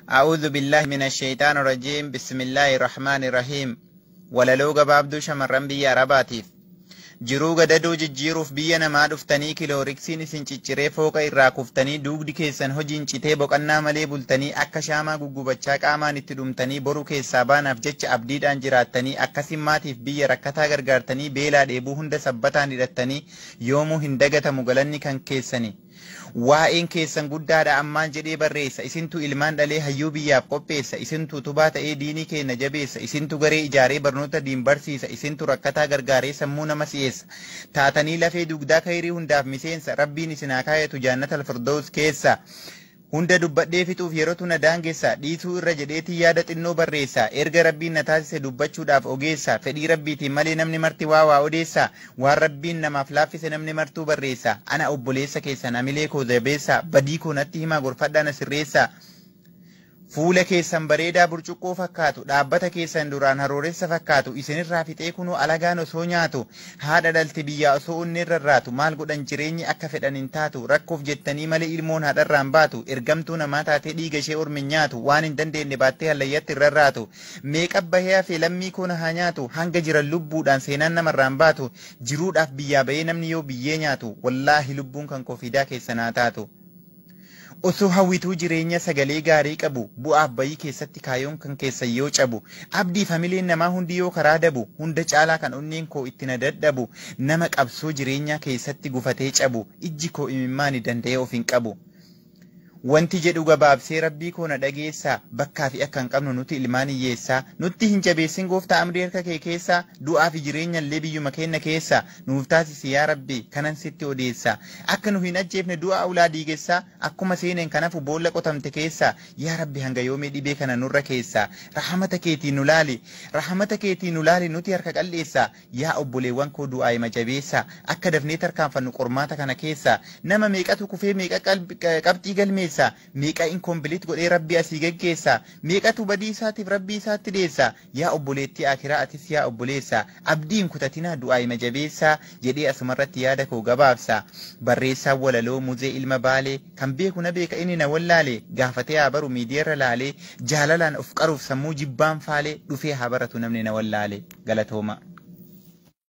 أعوذ بالله من الشيطان الرجيم. بسم الله الرحمن الرحيم. Walaloo gabaabduu shamarran biyya Arabaatiif. Jiruu gadadoo jijjiiruuf biyya namaa dhuftanii, kilooriksiin isin cicciree fooqa irraa kuftanii, duugdi keessan hojiin citee boqannaa malee bultanii, akka shaamaa guggubachaa qaamaan itti dhumtanii, boru keessaa baanaaf jecha abdiidhaan jiraattanii, akkasin maatiif biyya rakkataa gargaartanii, beelaa dheebuu hunda sabbataan hidhattanii, yoomuu hin dagatamu galanni kan keessani. Waa'een keessan guddaadha ammaan jedhee barreessa. Isintu ilmaan dhalee hayyuu biyyaaf qopheessa. Isintu utubaa ta'ee diinii keenya jabeessa. Isintu garee ijaaree barnoota diin barsiisa. Isintu rakkataa gargaaree sammuu nama si'eessa. Taatanii lafee dugdaa kayrii hundaaf miseensa. Rabbiin isin haa kaayatu jaannata al-firdaus keessa. Hunda dubbadhee fixuuf yerootu na daangessa. Dhiisuu irra jedheetii yaada xinnoo barreessa. Erga Rabbiin na taasise dubbachuudhaaf ogeessa. Fedhii Rabbiitiin malee namni marti waa waa odeessa. Waan Rabbiin namaaf laaffise namni martuu barreessa. Ana obboleessa keessan, amilee koo jabeessa. Badii koo natti himaa, gorfadhaa, na sirreessa. Fuula keessan bareedaa burcuqqoo fakkaatu, dhaabbata keessan duraan harooressa fakkaatu, isinirraa fixee kunuu alagaan osoo nyaatu, haadha dhalte biyyaa osoo onneen rarraatu, maal godhan, jireenyi akka fedhan hin taatu, rakkoof jettanii malee ilmoon haadharraan baatu, ergamtuu namaa taatee dhiiga ishee ormi hin nyaatu, waan hin dandeenye baattee hallayyatti hin rarraatu, meeqa bahee hafee lammii koo na haa nyaatu, hanga jiran lubbuudhaan seenaan namarraan baatu, jiruudhaaf biyyaa bahee namni yoo biyyee nyaatu, wallaahi lubbuun kan koo fidaa keessan haa taatu. Osoo hawwituu jireenya sagalee gaarii qabu, bu'aaf bayii keessatti kaayoon kan keessan yoo cabu, abdii familiin namaa hundi yoo karaa dabu, hunda caalaa kan onneen koo itti na dadhabu, nama qabsoo jireenyaa keessatti gufatee cabu, ijji koo imimmaani danda'ee of hin qabu. Wanti jedhu gabaabsee, Rabbii koo na dhageessaa, bakkaa fi akka hin qabnu nuti ilmaan hiyyeessaa, nutti hin jabeessin gooftaa amrii harka kee keessaa, du'aa fi jireenya illee biyyuma keenya keessa nuuf taasisi yaa Rabbi, kanan sitti odeessa. Akka nu hin ajjeefne du'a ulaa diigessaa, akkuma seeneen kanafu boolla qotamte keessa, yaa Rabbi, hanga yoomii dhibee kana nurra keessa? Rahamata keetiin nu laali, rahamata keetiin nu laali, nuti harka qal'eessa. Yaa obboleewwan koo, du'aa hima jabeessa, akka dafnee tarkaanfannu qormaata kana keessa. Nama meeqatu kufee meeqa qabxii galmeessa, meeqa incomplete godhee Rabbi asii geggeessa, meeqatu badii isaatiif Rabbii isaatti deessa? Yaa obboleettii akiraa, atis yaa obboleessa, abdiin kutatinaa, du'aa hima jabeessa jedhee asumarratti yaada koo gabaabsa. Barreessaan walaloo Muzee Ilma Baalee, kan beeku na beeka, inni na wallaale gaafatee haa baru miidiyaarra laalee, jaalalaan of qaruuf sammuu jibbaan faalee dhufee haa baratu namni na wallaale. Galatooma.